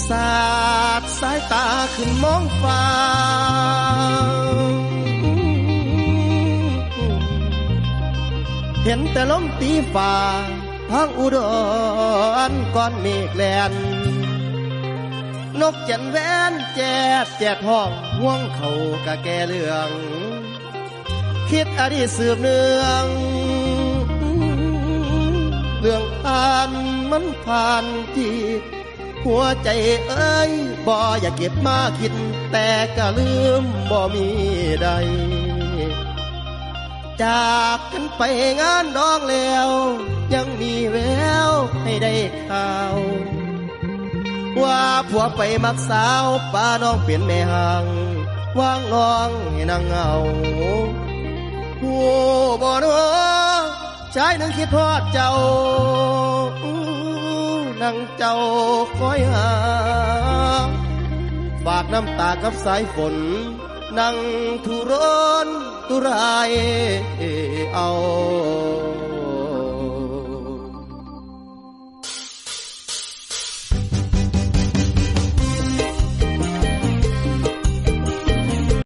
ສາດສາຍຕາຂຶ້ນມອງຟ້າ ເຫັນແຕ່ລົມຕີຟ້າທາງອຸດອນ ກ່ອນເມກແລ່ນ ນົກແຈນແວ່ນແຈດແຈດຮ້ອງ ຫ່ວງເຂົ້າກະແກ່ເລື່ອງ ຄິດອະດີດສືບເນື່ອງ ເລື່ອງຜ່ານມັນຜ່ານທີ່ ຫົວໃຈເອີຍ ບໍ່ຢາກເກັບມາຄິດ ແຕ່ກະລືມບໍ່ມີໄດ້ ຈາກກັນໄປງານດອງແລ້ວ ຍັງມີແວວໃຫ້ໄດ້ຂ່າວ ວ່າຜົວໄປມັກສາວ ປະນ້ອງເປັນແມ່ຮ້າງ ວາງນ້ອງໃຫ້ນັ່ງເຫງົາ ຮູ້ບໍ່ນໍ ຊາຍໜຶ່ງຄິດຮອດເຈົ້າ ນັ່ງເຈົ້າຄອຍຫາ ຝາກນ້ຳຕາກັບສາຍຝົນ ນັ່ງທຸລົນທຸລາຍເອົາ.